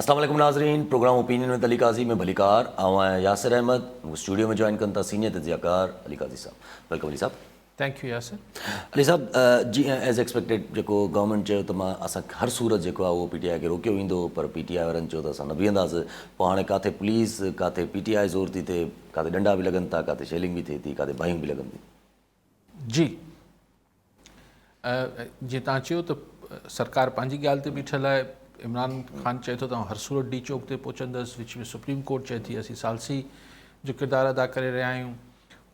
اسلام عليڪم ناظرين programme opinion with Ali Qazi ۾ ڀليڪار آئون آهيان ياسر احمد مون کي اسٽوڊيو ۾ جوائن ڪن ٿا سينيئر تجزيه ڪار علي قاضي صاحب welcome Ali صاحب. Thank you Yasir. Ali صاحب جي ايز ايڪسپيڪٽيڊ جيڪو گورنمينٽ چيو ته مان اسان هر صورت جيڪو آهي اهو پي ٽي آء کي روڪيو ويندو پر پي ٽي آء وارن چيو ته اسان نه بيهنداسين پوء هاڻي ڪاٿي پوليس ڪاٿي پي ٽي آء زور ٿي ٿئي ڪاٿي ڏنڊا به لڳن ٿا ڪاٿي شيلنگ به ٿئي ٿي ڪاٿي باهيون به لڳن ٿيون. جي جيئن توهان چيو ته سرڪار پنهنجي ڳالهه تي بيٺل آهي، عمران خان چئي ٿو ته آئون هر صورت ڊي چوڪ تي پهچندس، وچ ۾ سپريم ڪورٽ چئي ٿي اسين ثالثي جو ڪردار ادا ڪري رهيا آهيون،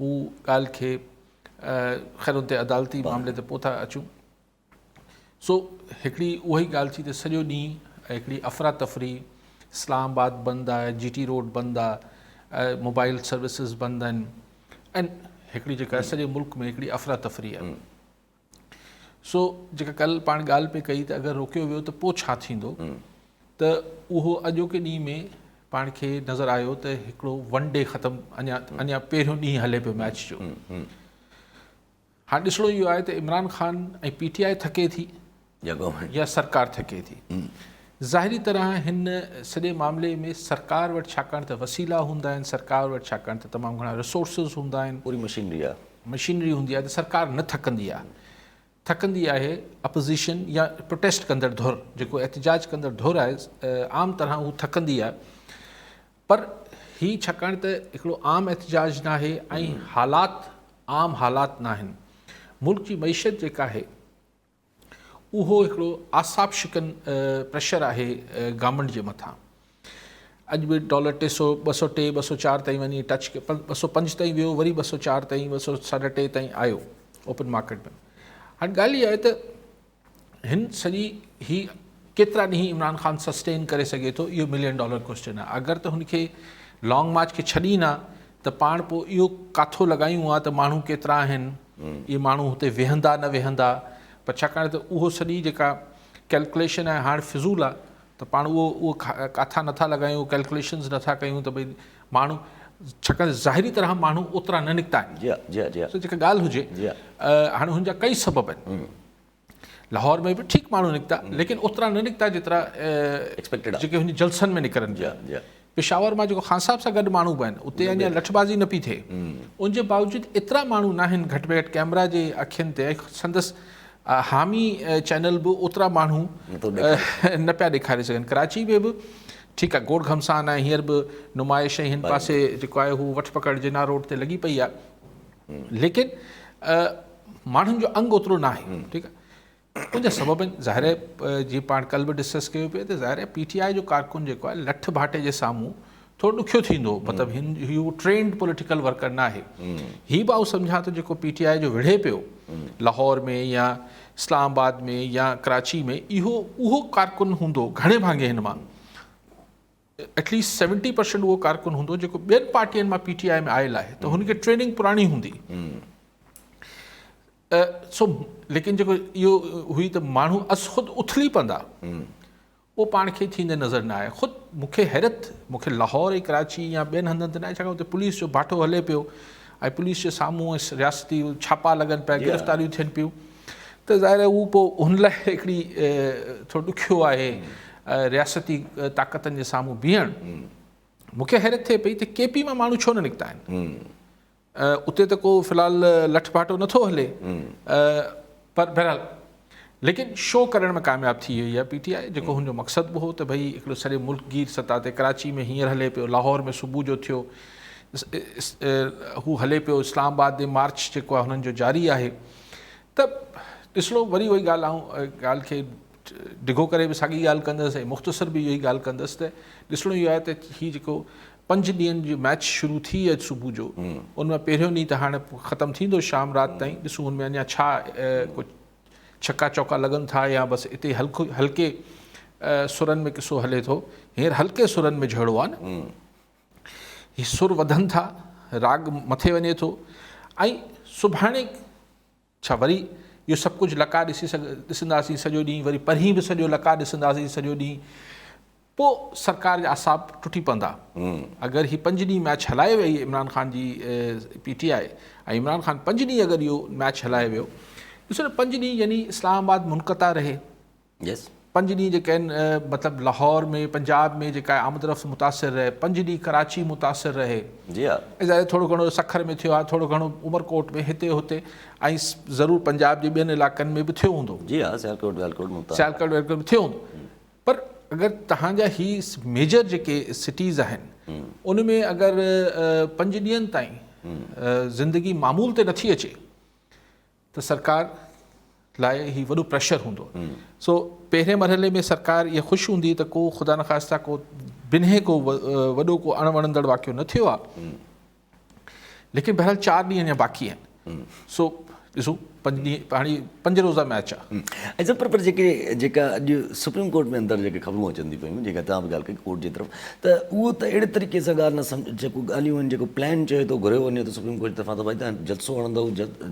هو ڳالهه کي خير ان تي عدالتي معاملي تي پوء ٿا اچون. سو هڪڙي اها ئي ڳالهه ٿي ته سڄو ڏينهن هڪڙي افراتفري، اسلام آباد بند آهي، جي ٽي روڊ بند آهي، موبائل سروسز بند آهن ۽ هڪڙي جيڪا سڄي ملڪ ۾ هڪڙي افراتفري آهي. سو جيڪا ڪل پاڻ ڳالهه پئي ڪئي ته اگر روڪيو ويو ته پوء ڇا ٿيندو ته اهو اڄوڪي ڏينهن ۾ پاڻ کي نظر آيو ته هڪڙو ون ڊي ختم اڃا اڃا پهريون ڏينهن هلي پيو ميچ جو. هاڻ ڏسڻو اهو آهي ته عمران خان ۽ پي ٽي آء ٿڪي ٿي يا سرڪار ٿڪي ٿي. ظاهري طرح هن سڄي معاملي ۾ سرڪار وٽ ڇاڪاڻ ته وسيلا هوندا آهن، سرڪار وٽ ڇاڪاڻ ته تمام گهڻا ريسورسز هوندا آهن، پوري مشينري آهي، مشينري هوندي آهي ته سرڪار نه ٿڪندي آهي. ٿڪندي آهي اپوزيشن يا پروٽيسٽ ڪندڙ ڌر، جيڪو احتجاج ڪندڙ ڌر آهي عام طرح هو ٿڪندي آهي. پر هي ڇاڪاڻ ته هڪڙو عام احتجاج ناهي ۽ حالات عام حالات ناهن. ملڪ جي معيشت جيڪا آهي اهو هڪڙو اعصاب شڪن پريشر آهي گورنمينٽ جي مٿان. اڄ به ڊالر ٽي سو ٻه سو ٽي ٻه سو چار تائين وڃي ٽچ 205 تائين ويو وري 204 تائين ٻه سو ساڍا ٽي تائين آيو اوپن مارڪيٽ ۾. هاڻي ڳالهه اها آهي ته هن سڄي هي ڪيترا ڏينهن عمران خان سسٽين ڪري سگهي ٿو اهو ملين ڊالر ڪوسچن آهي اگر ته هن کي لانگ مارچ کي ڇڏين ها ته پاڻ پوء اهو ڪاٿو لڳايون ها ته ماڻهو ڪيترا آهن اهي ماڻهو هتي ويهندا نه ويهندا پر ڇاڪاڻ ته اهو سڄي جيڪا ڪيلڪوليشن آهي هاڻ فضول آهي ته پاڻ اهو اهو ڪاٿا نٿا لڳايون ڪيلڪوليشنز نٿا ڪيون ته ڀئي ماڻهو ڇاڪاڻ ظاهري طرح ماڻهو اوترا نه نڪتا آهن جي جي جي سو جيڪا ڳالهه هجي هاڻي هن جا ڪئي سبب آهن لاهور ۾ به ٺيڪ ماڻهو نڪتا ليڪن اوترا نه نڪتا جيترا ايڪسپيڪٽيڊ جيڪي هن جلسن ۾ نڪرن پيا. پشاور مان جيڪو خان صاحب سان گڏ ماڻهو به آهن اتي اڃا لٺبازي نه پئي ٿئي ان جي باوجود ايترا ماڻهو نه آهن گهٽ ۾ گهٽ ڪيمرا جي اکين تي ۽ سندس حامي چينل به اوترا ماڻهو نه پيا ڏيکاري سگهن. ڪراچي ۾ به ٺيڪ آهي گوڙ گهمسان آهي هينئر به نمائش ۽ هن پاسي جيڪو آهي هو وٺ پڪڙ جناح روڊ تي لڳي پئي آهي ليڪن ماڻهن جو انگ اوترو نه آهي ٺيڪ آهي ان جا سبب آهن ظاهر آهي جيئن پاڻ ڪل به ڊسڪس ڪيو پيو ته ظاهر آهي پي ٽي آء جو ڪارڪن جيڪو آهي لٺ ڀاٽي جي سامهون ٿورو ڏکيو ٿيندو مطلب هن هو ٽرينڊ پوليٽيڪل ورڪر نه آهي هي به آئون سمجهان ٿو جيڪو پي ٽي آء جو وڙهي پيو لاهور ۾ يا اسلام آباد ۾ يا ڪراچي ۾ اهو اهو ڪارڪن هوندو گهڻي ڀاڱي هن مان ايٽ ليسٽ سيونٽي پرسنٽ اهو ڪارڪن هوندو جيڪو ٻين پارٽين مان پي ٽي آء ۾ آيل آهي ته هن کي ٽريننگ پراڻي هوندي سو ليڪن جيڪو اهو هئي ته ماڻهو از خود اٿلي پوندا اهو پاڻ کي ٿيندي نظر نه آيو خود مون کي حيرت مون کي لاهور ۽ ڪراچي يا ٻين هنڌن تي نه آهي ڇاڪاڻ اتي پوليس جو باٺو هلي پيو ۽ پوليس جي سامهون رياستي ڇاپا لڳن پيا گرفتاريون ٿين پيون ته ظاهر آهي اهو پوء هن لاء هڪڙي ٿورو ڏکيو آهي رياستي طاقتن جي سامهون بيهڻ. مون کي حيرت ٿئي پئي ته ڪي پي مان ماڻهو ڇو نه نڪتا آهن. اتي ته ڪو في الحال لٺ ڀاٽو نٿو هلي پر بهرحال ليڪن شو ڪرڻ ۾ ڪامياب ٿي وئي آهي پي ٽي آء جيڪو هن جو مقصد به هو ته ڀئي هڪڙو سڄي ملڪ گير سطح تي ڪراچي ۾ هينئر هلي پيو لاهور ۾ صبح جو ٿيو هو هلي پيو اسلام آباد ڏي مارچ جيڪو آهي هنن جو جاري آهي ته ڏسڻو وري اها ئي ڳالهه آئون ڳالهه کي ڊگهو ڪري به ساڳي ڳالهه ڪندس ۽ مختصر به اها ئي ڳالهه ڪندس ته ڏسڻو اهو آهي ته هي جيڪو پنج ڏينهن جي ميچ شروع ٿي اڄ صبح جو ان ۾ پهريون ڏينهن ته هاڻي ختم ٿيندو شام رات تائين ڏسون ان ۾ اڃا ڇا ڪو ڇڪا چوڪا لڳن ٿا يا بس اتي هلڪو هلڪي سرن ۾ قصو هلي ٿو هينئر هلڪي سرن ۾ جهيڙو آهي نه هي سر وڌن ٿا، راڳ مٿي وڃي ٿو ۽ سڀاڻي ڇا وري اهو سڀ ڪجهه لقاء ڏسي ڏسنداسين سڄو ڏينهن، وري پرهين به سڄو لقاء ڏسنداسين سڄو ڏينهن، پوء سرڪار جا اعصاب ٽٽي پوندا. اگر هي پنج ڏينهن ميچ هلائي وئي عمران خان جي پي ٽي آء ۽ عمران خان پنج ڏينهن اگر اهو ميچ هلائي ويو، ڏسو نه پنج ڏينهن يعني اسلام آباد منقطع رهي. Yes. پنج ڏينهن جيڪي آهن مطلب لاهور ۾ پنجاب ۾ جيڪا آمد رفت متاثر رهي، پنج ڏينهن ڪراچي متاثر رهي. جي ها. ۽ ظاهر ٿورو گهڻو سکر ۾ ٿيو آهي، ٿورو گهڻو عمرڪوٽ ۾ هتي هتي ۽ ضرور پنجاب جي ٻين علائقن ۾ به ٿيو هوندو. جي ها سيالڪوٽ ويالڪوٽ ملتان. سيالڪوٽ ويالڪوٽ ۾ ٿيو هوندو. پر اگر توهان جا هي ميجر جيڪي سٽيز آهن ان ۾ اگر پنج ڏينهن تائين زندگي معمول تي نٿي اچي ته سرڪار لاء هي وڏو پريشر هوندو. سو پهرين مرحلي ۾ سرڪار اها خوش هوندي ته ڪو خدا نخواسته ڪو بنهه ڪو وڏو ڪو اڻ وڻندڙ واقعو نه ٿيو آهي، ليڪن بهرحال 4 ڏينهن اڃا باقي آهن. سو ڏسو پنج ڏينهن هاڻي پنج روزا ميچ آهي. ۽ سر پر جيڪي جيڪا اڄ سپريم ڪورٽ ۾ اندر جيڪي خبرون اچن ٿي پيون جيڪا توهان به ڳالهه ڪئي ڪورٽ جي طرف ته اهو ته اهڙي طريقي سان ڳالهه نه سمجهه جيڪو ڳالهيون آهن جيڪو پلان چئي ٿو گهريو وڃي ٿو سپريم ڪورٽ جي طرفان ته ڀائي توهان جلسو هڻندؤ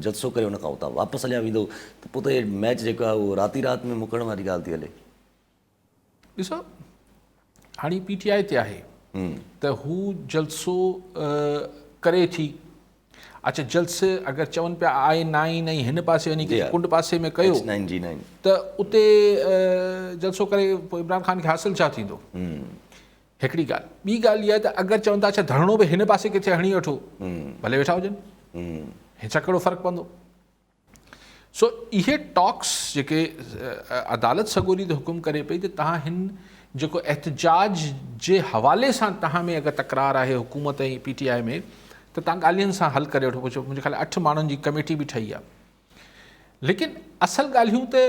جلسو ڪري ان کان اتان واپس هليا ويندؤ ته پوء ته هي ميچ جيڪو آهي اهو رات ئي رات ۾ مڪڻ واري ڳالهه ٿي هلي. ڏسو هاڻي پي ٽي آء تي آهي ته هو جلسو ڪري ٿي اڇا جلسي اگر چون پيا آء نائين ۽ هن پاسي وڃي ڪٿي ڪنڊ پاسي ۾ ڪيو ته اتي جلسو ڪري پوء عمران خان کي حاصل ڇا ٿيندو؟ هڪڙي ڳالهه. ٻي ڳالهه اها ته اگر چون ٿا اڇا ڌرڻو به هن پاسي ڪٿي هڻي وٺو ڀلي ويٺا هجن هن سان ڪهڙو فرق پوندو؟ سو اهي ٽاڪس جيڪي عدالت سڳوري تي حڪم ڪري پئي ته توهان هن جيڪو احتجاج جي حوالي سان توهان ۾ اگر تڪرار آهي حڪومت ۽ پي ٽي آء ۾ ته توهان ڳالهين سان حل ڪري وٺو. منهنجي خيال 8 ماڻهن جي ڪميٽي به ٺهي آهي، ليڪن اصل ڳالهيون ته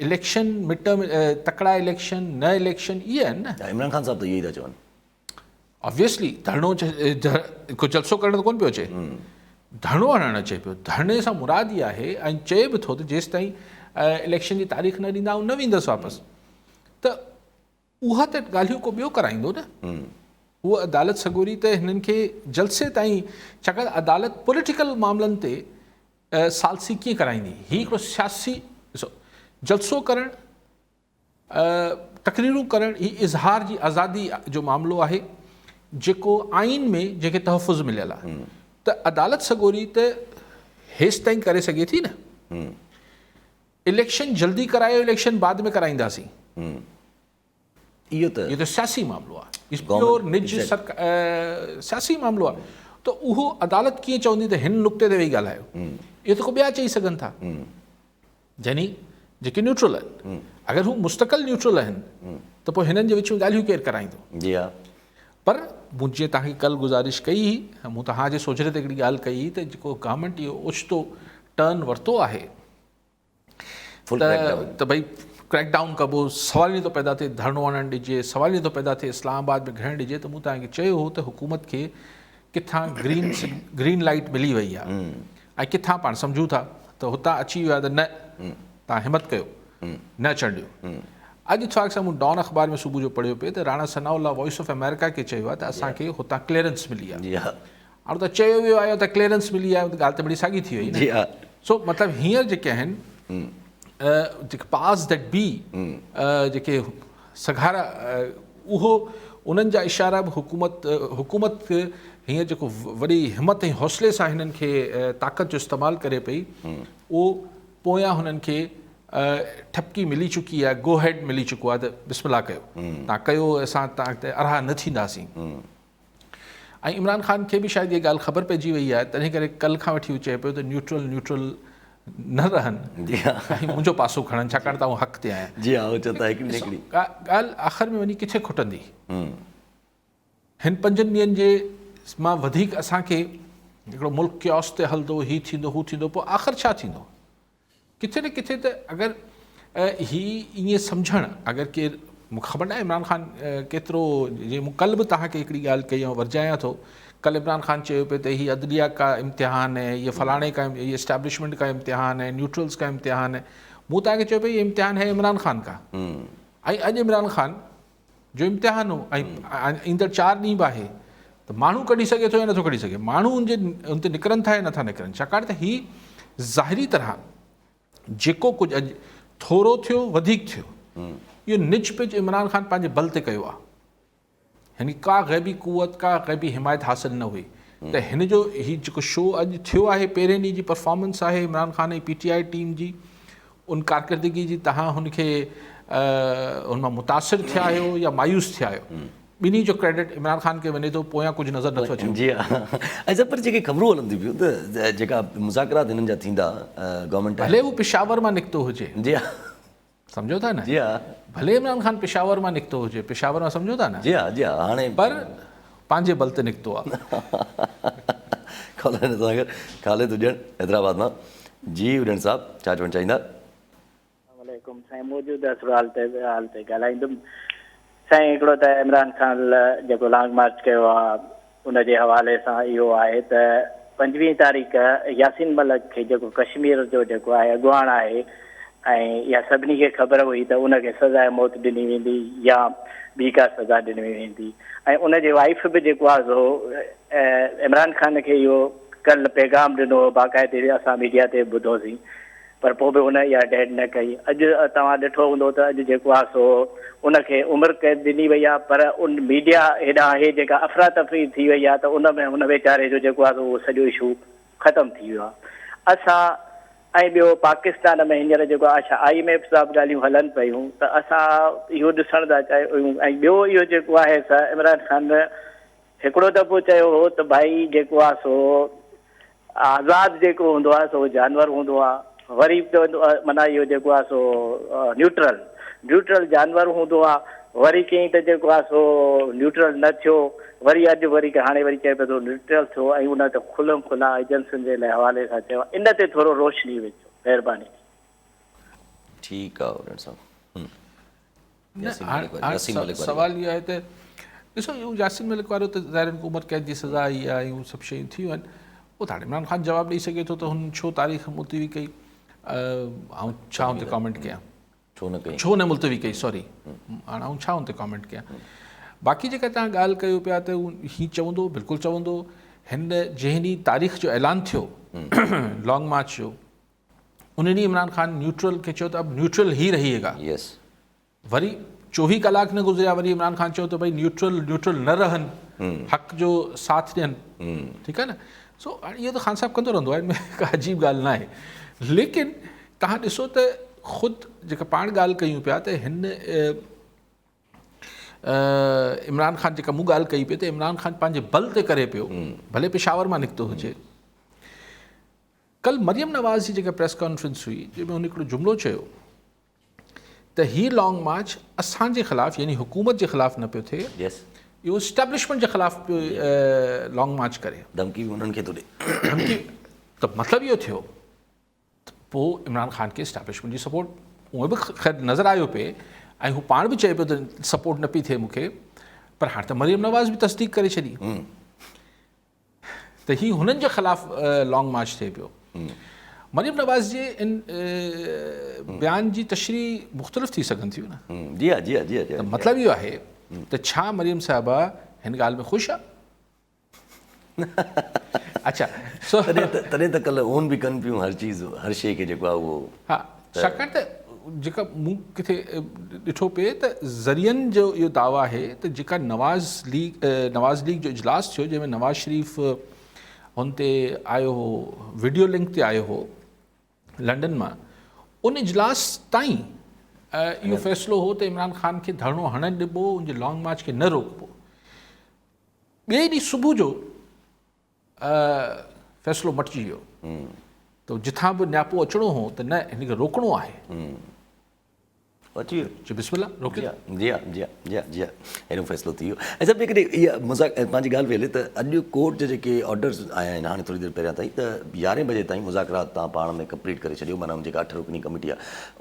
اليڪشن مڊ ٽرم تڪڙا اليڪشن نه اليڪشن اهي آهن نه. عمران خان صاحب ته اهو ئي ٿا چون. آبويسلي ڌرڻو ڪو جلسو ڪرڻ ته ڪونه پيو اچي، ڌرڻو هڻڻ اچي پيو. ڌرڻي سان مراد اها آهي ۽ چئي به ٿو ته جيستائين اليڪشن جي تاريخ نه ڏيندا آئون نه ويندس واپس، ته اها ته ڳالهيون ڪو ٻيو ڪرائيندو نه. هوء عدالت سڳوري ته هنن کي جلسي تائين، ڇاڪاڻ ته عدالت پوليٽيڪل معاملن تي ثالثي ڪيئن ڪرائيندي؟ هي هڪڙو سياسي ڏسو جلسو ڪرڻ، تقريرون ڪرڻ هي اظهار جي آزادي جو معاملو آهي جيڪو آئين ۾ جنهن کي تحفظ مليل آهي ته عدالت سڳوري ته هيستائين ڪري سگهي ٿي نه. اليڪشن جلدي ڪرايو اليڪشن بعد ۾ ڪرائينداسين، اهو ته سياسي معاملو آهي، پيور نج سياسي معاملو آهي ته اهو عدالت ڪيئن چوندي ته هن نقطي تي ويهي ڳالهايو؟ اهو ته ڪو ٻيا چئي سگهن ٿا، يعني جيڪي نيوٽرل آهن. اگر هو مستقل نيوٽرل آهن ته پوء هنن جي وچ ۾ ڳالهيون ڪير ڪرائيندو؟ جي ها. پر مون جيئن توهان کي ڪلهه گذارش ڪئي هئي، مون توهان جي سوجهري تي هڪڙي ڳالهه ڪئي هئي ته جيڪو گورنمينٽ اهو اوچتو ٽرن ورتو آهي ته ڀئي ڪريڪ ڊائون ڪبو، سوال ئي نٿو پيدا ٿئي ڌرڻو هڻڻ ڏجي، سوال ئي نٿو پيدا ٿئي اسلام آباد ۾ گهڙڻ ڏجي، ته مون توهان کي چيو هو ته حڪومت کي ڪٿان گرين لائيٽ ملي وئي آهي ۽ ڪٿان پاڻ سمجهون ٿا ته هتان اچي ويو آهي ته نه توهان همت ڪيو نه اچڻ ڏيو. اڄ اتفاق سان مون ڊان اخبار ۾ صبح جو پڙهيو پئي ته Rana Sanaullah voice of America کي چيو آهي ته اسان کي هتان ڪليئرنس ملي آهي. هاڻي ته چيو ويو آهي ته ڪليئرنس ملي آهي ته ڳالهه ته مڙئي ساڳي ٿي وئي نه. سو مطلب هينئر جيڪي آهن جيڪي پاس that B جيڪي سگهارا اهو انهن جا اشارا به حڪومت حڪومت هينئر جيڪو وڏي همت ۽ حوصلي سان هنن کي طاقت جو استعمال ڪري پئي اهو پويان هنن کي ٺپڪي ملي چڪي آهي، گو هيڊ ملي چڪو آهي ته بسم الله ڪيو تان ڪيو اسان تان تي ارها نه ٿينداسين. ۽ عمران خان کي به شايد اها ڳالهه خبر پئجي وئي آهي تنهن ڪري ڪلهه کان وٺي هو چئي پيو ته نيوٽرل نيوٽرل نه رهن ۽ منهنجو پاسو کڻن ڇاڪاڻ ته آئون حق تي آهيان. جي ها هو چون ٿا هڪڙي نه هڪڙي. ڳالهه آخر ۾ وڃي ڪٿي کٽندي. هن پنجن ڏينهن جي مان وڌيڪ اسان کي هڪڙو ملڪ ڪيوس تي هلندو هي ٿيندو هو ٿيندو پوء آخر ڇا ٿيندو؟ ڪٿي نه ڪٿي ته اگر هي ائين سمجهڻ اگر ڪير مون کي خبر ناهي عمران خان ڪيترو جي مون ڪلهه به توهان کي هڪڙي ڳالهه ڪئي ۽ ورجايان ٿو ڪلهه عمران خان چيو پئي ته هي عدليه کا امتحان هي هي فلاڻي کا هي اسٽيبلشمينٽ کا امتحان هي نيوٽرلز کا امتحان هي مون توهان کي چيو پئي هي امتحان هي عمران خان کا ۽ اڄ عمران خان جو امتحان هو ۽ ايندڙ 4 ڏينهن به آهي ته ماڻهو ڪڍي سگهي ٿو يا نٿو ڪڍي سگهي، ماڻهو ان جي ان تي نڪرن ٿا يا نٿا نڪرن، ڇاڪاڻ ته هي ظاهري طرح جيڪو ڪجهه اڄ ٿورو ٿيو وڌيڪ ٿيو اهو نج پج عمران خان پنهنجي بل تي ڪيو آهي، هن کي ڪا غيبي قوت ڪا غيبي حمايت حاصل نه هئي ته هن جو هي جيڪو شو اڄ ٿيو آهي پهرين ڏينهن جي پرفارمنس آهي Imran Khan ۽ P T I team جي ان ڪارڪردگي جي تهان هن کي ان مان متاثر ٿيا آهيو يا مايوس ٿيا آهيو. ٻنهي جو ڪريڊٽ عمران خان کي وڃي ٿو، پويان ڪجهه نظر نٿو اچي. جي ها ۽ سر پر جيڪي خبرون هلن ٿيون پيون ته جيڪا مذاڪرات هنن جا ٿيندا گورنمينٽ. ڀلي هو پشاور مان نڪتو هجي. جي ها. سمجهو ٿا نه؟ جي ها. ڀلي عمران خان پشاور مان نڪتو هجي، پشاور مان سمجهو ٿا نه؟ جي ها جي ها هاڻي پر پنهنجي بل تي نڪتو آ. ڪالر هن سان گڏ خالد اڄڻ حيدرآباد مان. جي اڄڻ صاحب ڇا چوڻ چاهيندا؟ السلام عليڪم سائين موجوده صورحال تي حال تي ڳالهائيندم سائين هڪڙو ته عمران خان جيڪو لانگ مارچ ڪيو آ ان جي حوالي سان اهو آهي ته 25 تاريخ ياسين ملڪ کي جيڪو ڪشمير جو جيڪو آهي اڳواڻ آهي ۽ اها سڀني کي خبر هئي ته ان کي سزاء موت ڏني ويندي يا ٻي ڪا سزا ڏني ويندي ۽ ان جي وائيف به جيڪو آهي سو عمران خان کي اهو ڪل پيغام ڏنو هو باقاعدي اسان ميڊيا تي ٻڌوسين پر پوء به هن اها ڊيڊ نه ڪئي. اڄ توهان ڏٺو هوندو ته اڄ جيڪو آهي سو ان کي عمر قيد ڏني وئي آهي پر ان ميڊيا هيڏانهن هي جيڪا افراتفري ٿي وئي آهي ته ان ۾ هن ويچاري جو جيڪو آهي سو اهو سڄو اشو ختم ٿي ويو آهي. اسان ۽ ٻيو پاڪستان ۾ هينئر جيڪو آهي اڇا I M F سان به ڳالهيون هلن پيون ته اسان اهو ڏسڻ ٿا چاهيون ۽ ٻيو اهو جيڪو آهي سا عمران خان هڪڙو دفعو چيو هو ته ڀائي جيڪو آ سو آزاد جيڪو هوندو آ سو جانور هوندو آ وري چوندو آ معنيٰ اهو جيڪو آ سو نيوٽرل نيوٽرل جانور هوندو آ وري چيائين ته جيڪو آ سو نيوٽرل نه ٿيو وري اڄ وري هاڻي وري چئي پيو ٿو نيوٽرل ٿيو ۽ ان ته کلم کلا ايجنسين جي لاء حوالي سان چيو آ ان تي ٿورو روشني وجهو مهرباني. ٺيڪ آ ڊاڪٽر صاحب. نه هاڻ سوال اهو آهي ته ڏسو اهو ياسين ملڪ وارو ته ظاهر هن کي عمر قيد جي سزا آئي آهي اهي سڀ شيون ٿيون آهن اهو ته هاڻي عمران خان جواب ڏئي سگهي ٿو ته هن ڇو تاريخ ملتوي ڪئي آئون ڇا ان تي ڪامينٽ ڪيان ڇو نه ڪئي ڇو نه ملتوي ڪئي سوري هاڻ آئون ڇا ان تي ڪامينٽ ڪيان باقي جيڪا توهان ڳالهه ڪيو پيا ته هي چوندو بلڪل چوندو هن جنهن ڏينهن تاريخ جو اعلان ٿيو لانگ مارچ جو ان ڏينهن عمران خان نيوٽرل کي چيو ته اب نيوٽرل هي رهيي گا. يس. وري 24 ڪلاڪ نه گذريا وري عمران خان چيو ته ڀئي نيوٽرل نيوٽرل نه رهن حق جو ساٿ ڏين ٺيڪ آهي نه سو هاڻي اهو ته خان صاحب ڪندو رهندو آهي ان ۾ ڪا عجيب ڳالهه نه آهي ليڪن تهان ڏسو ته خود جيڪا پاڻ ڳالهه ڪيون پيا ته هن عمران خان جيڪا مون ڳالهه ڪئي پئي ته عمران خان پنهنجي بل تي ڪري پيو ڀلي پشاور مان نڪتو هجي ڪل مريم نواز جي جيڪا پريس ڪانفرنس هئي جنهن ۾ هن هڪڙو جملو چيو ته هي لانگ مارچ اسان جي خلاف يعني حڪومت جي خلاف نه پيو ٿئي اهو اسٽيبلشمينٽ جي خلاف پيو لانگ مارچ ڪري. ڌمڪي به انهن کي ٿو ڏي. ڌمڪي ته مطلب اهو ٿيو ته پوء عمران خان کي اسٽيبلشمينٽ جي سپورٽ اونئن به خير نظر آيو پئي ۽ هو پاڻ به چئي پيو ته سپورٽ نه پئي ٿئي مون کي پر هاڻ ته مريم نواز به تصديق ڪري ڇڏي. ته هي هنن جي خلاف لانگ مارچ ٿئي پيو. مريم نواز جي ان بيان جي تشريح مختلف ٿي سگهن ٿيون نه. جي ها جي ها جي ها ته مطلب اهو آهي ته ڇا مريم صاحبه هن ڳالهه ۾ خوش آ؟ اڇا سو تڏهن ته ڪلهه اون به ڪن پيون هر چيز هر شيء کي جيڪو آ اهو ها ڇاڪاڻ ته جيڪا مون ڪٿي ڏٺو پئي ته ذريعن جو اهو دعويٰ آهي ته جيڪا نواز ليگ نواز ليگ جو اجلاس ٿيو جنهن ۾ نواز شريف هن تي آيو هو وڊيو لنڪ تي آيو هو لنڊن مان ان اجلاس تائين اهو فيصلو هو ته عمران خان کي ڌرڻو هڻڻ ڏبو ان جي لانگ مارچ کي نه روڪبو ٻئي ڏينهن صبح جو فيصلو مٽجي ويو ته جتان به نياپو اچڻو هو ته نه هن کي روڪڻو آهي. اچي ويو. چي بسم الله روڪيو. جي ها جي ها جي ها جي ها اهڙو فيصلو ٿي ويو. ۽ صاحب جيڪڏهن اها مذاق پنهنجي ڳالهه پئي هلي ته اڄ ڪورٽ جا جيڪي آرڊرز آيا آهن هاڻي ٿوري دير پهريان تائين ته 11 بجي تائين مذاڪرات تان پاڻ ۾ ڪمپليٽ ڪري ڇڏيو معنيٰ جيڪا 8 رڪني ڪميٽي آهي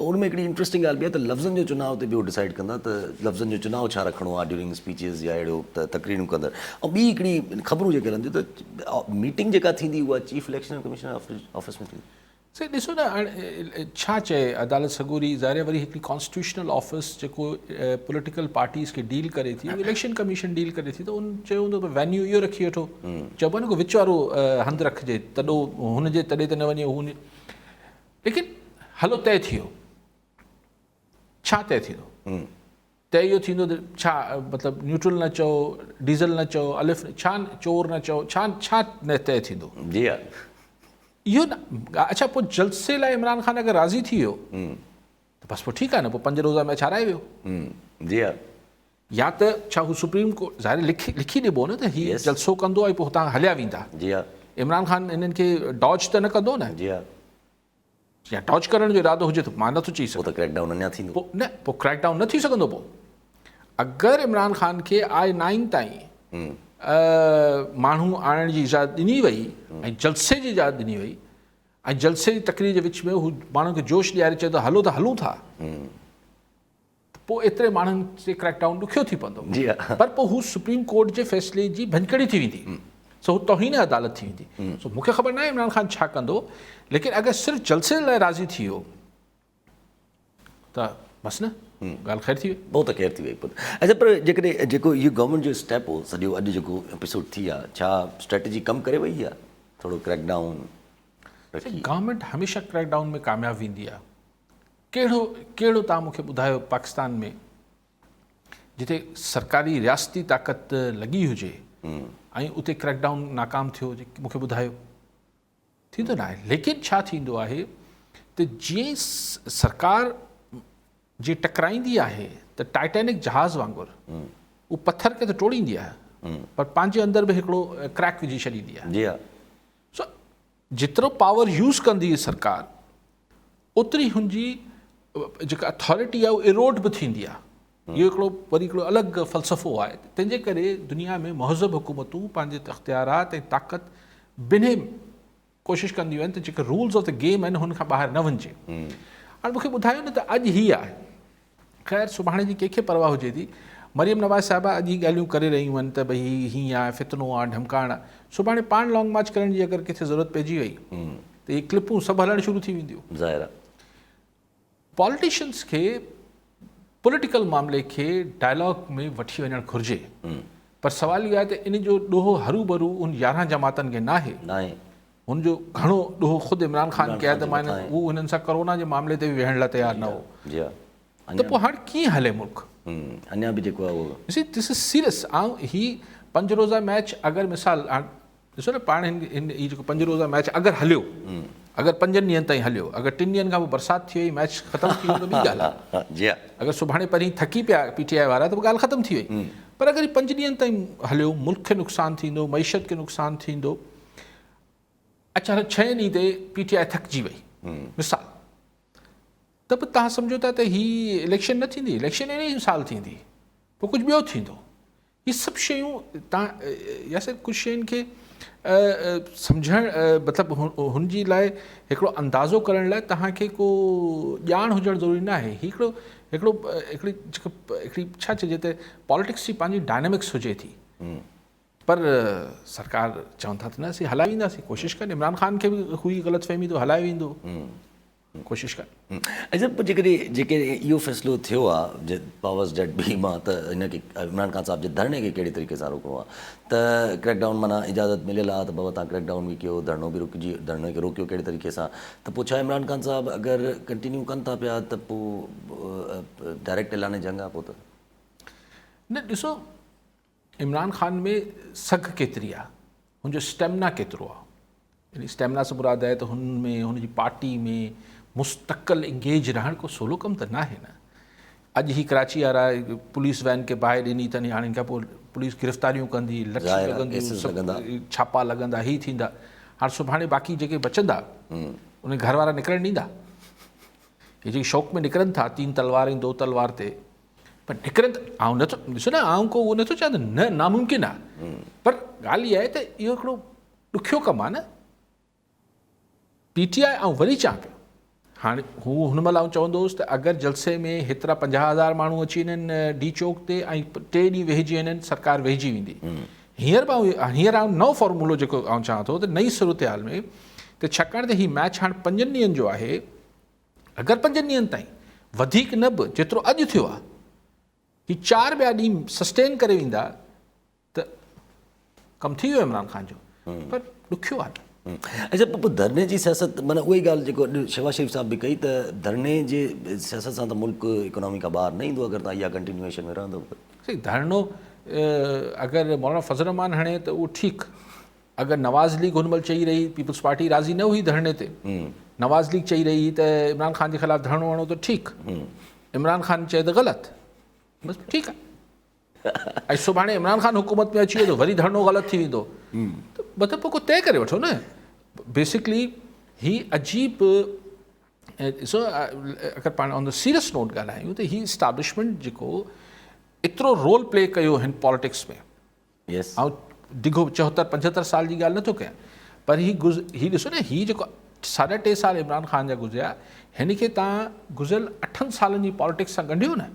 ان ۾ هڪڙي انٽريسٽنگ ڳالهه به آهي ته لفظن جو چناء تي به هو ڊسائيڊ ڪندا ته لفظن جو چناء ڇا رکڻو آهي ڊيورنگ اسپيچز يا اهڙو ته تقريرون ڪندڙ ۽ ٻي هڪڙي خبرون جيڪي هلن ٿيون ته ميٽنگ جيڪا ٿيندي اها چيف اليڪشن ڪمشنر آفيس ۾ ٿيندي. سائين ڏسو نه هاڻي ڇا چئي عدالت سڳوري ظاهر آهي وري هڪڙي ڪانسٽيٽيوشنل آفيس جيڪو پوليٽيڪل پارٽيز کي ڊيل ڪري ٿي اليڪشن ڪميشن ڊيل ڪري ٿي ته ان چيو هوندو ته وينيو اهو رکي وٺو چئبو آهي نه ڪو وچ وارو هنڌ رکجي تڏو هن جي تڏي تي نه وڃي هو ليڪن هلو طئي ٿي ويو. ڇا طئي ٿيندو؟ طئي اهو ٿيندو ته ڇا مطلب نيوٽرل نه چئو، ڊيزل نه چئو، الف ڇا چور نه چئو، ڇا ڇا نه طئي ٿيندو؟ جي ها. اهو نه اڇا پوء جلسي لاء عمران خان اگر راضي ٿي ويو. ته بس پوء ٺيڪ آهي نه پوء پنج روزا ميچ هارائي ويو. جي ها. يا ته ڇا هو سپريم ڪورٽ ظاهر لکي لکي ڏبو نه ته هي جلسو ڪندو ۽ پوء هتان هليا ويندا. جي ها. عمران خان انهن کي ڊاج ته نه ڪندو نه. جي ها. يا ڊاج ڪرڻ جو ارادو هجي ته مان نٿو چئي سگهان. پوء ته ڪريڪ ڊائون اڃا ٿيندو. پوء نه پوء ڪريڪ ڊائون نه ٿي سگهندو پوء اگر عمران خان کي آء نائن تائين ماڻهو آڻڻ جي اجازت ڏني وئي ۽ جلسي جي اجازت ڏني وئي ۽ جلسي جي تقرير جي وچ ۾ هو ماڻهن کي جوش ڏياري چئي ته هلو ته هلون ٿا ته پوء ايتري ماڻهن تي ڪريڪ ڊائون ڏکيو ٿي پوندو پر پوء هو سپريم ڪورٽ جي فيصلي جي ڀڃڪڙي ٿي ويندي سو هو توهين عدالت ٿي ويندي سو مون کي خبر ناهي عمران خان ڇا ڪندو ليڪن اگر صرف جلسي لاء راضي ٿي ويو ته بس نه ڳالهه خير ٿي وئي. پوء ته خير ٿي وئي پوء اچا پر جيڪڏهن جيڪو اهو گورنمينٽ جو اسٽيپ هو سڄو اڄ جيڪو ايپيسوڊ ٿي آ ڇا اسٽريٽجي ڪم ڪري وئي آ ٿورو ڪريڪ ڊائون رکي. گورنمينٽ هميشه ڪريڪ ڊائون ۾ ڪامياب ويندي آ ڪهڙو ڪهڙو توهان مون کي ٻڌايو پاڪستان ۾ جتي سرڪاري رياستي طاقت لڳي هجي ۽ اتي ڪريڪ ڊائون ناڪام ٿيو هجي مون کي ٻڌايو. ٿيندو ناهي ليڪن ڇا ٿيندو آهي ته جيئن ئي سرڪار جي ٽڪرائيندي آهي ته ٽائٽينڪ جهاز وانگر اهو پٿر کي ته ٽوڙيندي آهي پر پنهنجي اندر به هڪڙو ڪريڪ وجهي ڇڏيندي آهي جي ها سو جيترو پاور يوز ڪندي سرڪار اوتري هن جي جيڪا اٿارٽي آهي اهو ايروڊ به ٿيندي آهي اهو هڪڙو وري هڪڙو الڳ فلسفو آهي تنهن جي ڪري دنيا ۾ مهذب حڪومتون پنهنجي اختيارات ۽ طاقت بنهه ڪوشش ڪنديون آهن ته جيڪي رولز آف the game آهن هن کان ٻاهر نه وڃجي هاڻي مونکي ٻڌايو نه ته اڄ هي آهي خير سڀاڻي جي ڪنهن کي پرواهه هجي ٿي مريم نواز صاحبه اڄ هي ڳالهيون ڪري رهيون آهن ته ڀئي هي هيئن آهي فتنو آهي ڍمڪاڻ آهي سڀاڻي پاڻ لانگ مارچ ڪرڻ جي اگر ڪٿي ضرورت پئجي وئي ته هي ڪلپون سڀ هلڻ شروع ٿي وينديون ظاهر آهي پاليٽيشنس کي پوليٽيڪل معاملي کي ڊائلاگ ۾ وٺي وڃڻ گهرجي پر سوال اهو آهي ته ان جو ڏوهه هروڀرو ان 11 جماعتن کي ناهي ناهي هن جو گهڻو ڏوهه خود عمران خان کي آهي ته معني هو هنن سان ڪورونا جي معاملي تي به ويهڻ لاء تيار نه هو جي ته پوء هاڻ ڪيئن هلي ملڪ اڃا به جيڪو آهي اهو سي دس از سيريس آئون هي پنج روزه ميچ اگر مثال هاڻ ڏسو نه پاڻ هن هن هي جيڪو پنج روزه ميچ اگر هليو اگر پنجن ڏينهن تائين هليو اگر ٽن ڏينهن کان پوء برسات ٿي وئي ميچ ختم ٿي ويو ته ٻي ڳالهه آهي جي ها اگر سڀاڻي پرين ٿڪي پيا پي ٽي آء وارا ته پوء ڳالهه ختم ٿي وئي پر اگر هي پنج ڏينهن تائين هليو ملڪ کي نقصان ٿيندو معيشت کي نقصان ٿيندو اڇا ڇهين ڏينهن تي پي ٽي آء ٿڪجي وئي مثال ته به توهان سمجهو ٿا ته هي اليڪشن نه ٿيندي اليڪشن ان ئي سال ٿيندي پوء ڪجهه ٻيو ٿيندو هي سڀ شيون تان ياسر ڪجهه شين کي سمجهڻ مطلب هن جي لاء هڪڙو اندازو ڪرڻ لاء توهان کي ڪو ڄاڻ هجڻ ضروري نه آهي هي هڪڙو هڪڙو هڪڙي هڪڙي ڇا چئجي ته پاليٽڪس جي پنهنجي ڊائنامڪس هجي ٿي پر سرڪار چون ٿا ته نه اسين هلائي وينداسين ڪوشش ڪن عمران خان کي به هئي غلط فهمي ته هلائي ويندو ڪوشش ڪن. اچا پوء جيڪڏهن جيڪڏهن اهو فيصلو ٿيو آ پاورز ڊيٽ بي مان ته هن کي عمران خان صاحب جي ڌرڻي کي ڪهڙي طريقي سان روڪڻو آ ته ڪريڪ ڊائون معنيٰ اجازت مليل آ ته بابا توهان ڪريڪ ڊائون به ڪيو ڌرڻو به رڪجي ڌرڻي کي روڪيو ڪهڙي طريقي سان ته پوء ڇا عمران خان صاحب اگر ڪنٽينيو ڪن ٿا پيا ته پوء ڊائريڪٽ اعلان جنگ آ پوء ته. نه ڏسو عمران خان ۾ سگهه ڪيتري آ هن جو اسٽيمنا ڪيترو آ يعني اسٽيمنا سان مراد آهي ته هن ۾ هن جي پارٽي ۾ مستقل انگيج رهڻ ڪو سولو ڪم ته ناهي نه اڄ هي ڪراچي وارا پوليس وين کي باهه ڏني اٿن هاڻي ان کان پوء پوليس گرفتاريون ڪندي لٺيون لڳنديون ڇاپا لڳندا هي ٿيندا هاڻي سڀاڻي باقي جيڪي بچندا ان گهر وارا نڪرڻ ڏيندا هي جيڪي شوق ۾ نڪرن ٿا تين تلوار ۽ دو تلوار تي پر نڪرن ته آئون نٿو ڏسو نه آئون ڪو اهو نٿو چوان ته نه ناممڪن آهي پر ڳالهه اها آهي ته اهو هڪڙو ڏکيو ڪم آهي نه پي ٽي آء آئون وري چوان پيو هاڻي هو هن مهل آئون چوندو هوس ته اگر جلسي ۾ هيترا 50000 ماڻهو اچي وڃن ڊي چوڪ تي ۽ ٽي ڏينهن ويهجي وڃن سرڪار ويهجي ويندي هينئر به آئون هينئر آئون نئون فارمولو جيڪو آئون چوان ٿو ته نئين صورتحال ۾ ته ڇاڪاڻ ته هي ميچ هاڻ پنجن ڏينهن جو آهي اگر پنجن ڏينهن تائين، وڌيڪ نه به، جيترو اڄ ٿيو آهي، هي چار ٻيا ڏينهن سسٽين ڪري ويندا ته ڪم ٿي ويو عمران خان جو پر ڏکيو آهي. اڇا پوء ڌرڻي جي سياست معنيٰ اها ئي ڳالهه جيڪو اڄ شهباز شريف صاحب به ڪئي ته ڌرڻي جي سياست سان ته ملڪ اڪانامي کان ٻاهر نه ايندو اگر توهان اها ڪنٽينيوئيشن ۾ رهندو ته. سائين ڌرڻو اگر مولانا فضل الرحمان هڻي ته اهو ٺيڪ. اگر نواز ليگ هن مهل چئي رهي پيپلز پارٽي راضي نه هئي ڌرڻي تي نواز ليگ چئي رهي هئي ته عمران خان جي خلاف ڌرڻو هڻو ته ٺيڪ عمران خان چئي ته غلط بس ٺيڪ آهي ۽ سڀاڻي عمران خان حڪومت ۾ اچي ويو ته وري ڌرڻو غلط ٿي ويندو ته مطلب پوء ڪو طئي ڪري وٺو نه بيسڪلي هي عجيب ڏسو اگر پاڻ آن سيريس نوٽ ڳالهايون ته هي اسٽابلشمينٽ جيڪو ايترو رول پلي ڪيو هن پاليٽڪس ۾ آئون ڊگهو چوهتر پنجهتر سال جي ڳالهه نٿو ڪيان پر هي گز هي ڏسو نه هي جيڪو ساڍا ٽي سال عمران خان جا گذريا هن کي تان گذريل اٺن سالن جي پاليٽڪس سان ڳنڍيو نه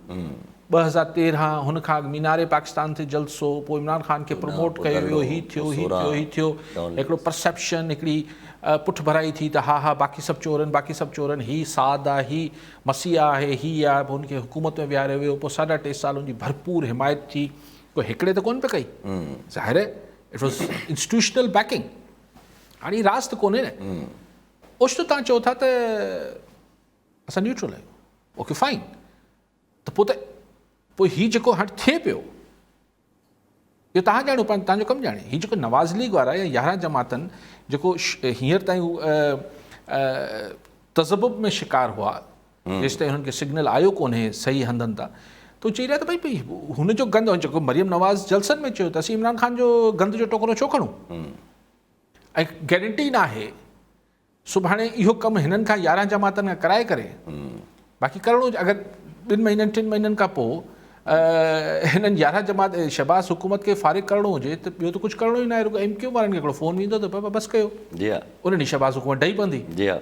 2013 هن کان اڳ مينار پاڪستان تي جلسو پوء عمران خان کي پروموٽ ڪيو ويو هي ٿيو هي ٿيو هي ٿيو هڪڙو پرسيپشن هڪڙي پٺ ڀرائي ٿي ته ها ها باقي سڀ چورن باقي سڀ چورن هي سعد آ هي مسيح آهي هي آ پوء هن کي حڪومت ۾ ويهاريو ويو پوء ساڍا ٽي سال هن جي ڀرپور حمايت ٿي ڪو هڪڙي ته ڪونه پئي ڪئي ظاهر آهي it was institutional backing هاڻي راز ته ڪونهي نه اوچتو تان چئو ٿا ته اسان نيوٽرل آهيون اوڪي فائن ته پوء ته پوء هي جيڪو هاڻي ٿئي پيو اهو تهان ڄاڻو پنهنجو تهان جو ڪم ڄاڻي هي جيڪو نواز ليگ وارا يا 11 جماعتن جيڪو هينئر تائين تذبذب ۾ شڪار هئا جيستائين هنن کي سگنل آيو ڪونهي صحيح هنڌن تان ته چئي رهيا ته ڀئي هن جو گند جيڪو مريم نواز جلسن ۾ چيو ته اسين عمران خان جو گند جو ٽوڪرو ڇو کڻون ۽ گيرنٽي ناهي سڀاڻي اهو ڪم هنن کان 11 جماعتن کان ڪرائي ڪري باقي ڪرڻو اگر ٻن مهينن ٽن مهينن کان پوء هنن 11 جماعت شهباز حڪومت کي فارغ ڪرڻو هجي ته ٻيو ته ڪجهه ڪرڻو ئي ناهي رڳو ايم ڪيو وارن کي هڪڙو فون ويندو ته بابا بس ڪيو جي ها ان ڏينهن شهباز حڪومت ڊهي پوندي. جي ها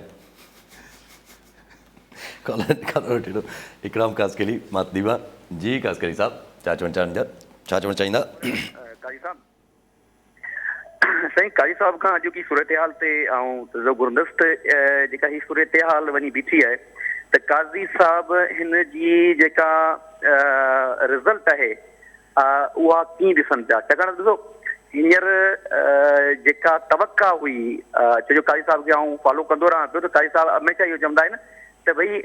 ڪالر ڪالر وٺي اڪرام قاسقلي مان ديوا جي قاسقلي صاحب ڇا چوڻ چاهيندا ڇا چوڻ چاهيندا. قاضي صاحب سائين قاضي صاحب کان اڄوڪي صورتحال تي آئون تجزيو گهرندس ته جيڪا هي صورتحال وڃي بيٺي آهي ته قاضي صاحب هن جي جيڪا رزلٽ آهي اها ڪيئن ڏسن پيا ڇاڪاڻ ته ڏسو هينئر جيڪا توقع هئي ڇو جو قاضي صاحب کي آئون فالو ڪندو رهان پيو ته قاضي صاحب هميشه اهو چوندا آهن ته ڀئي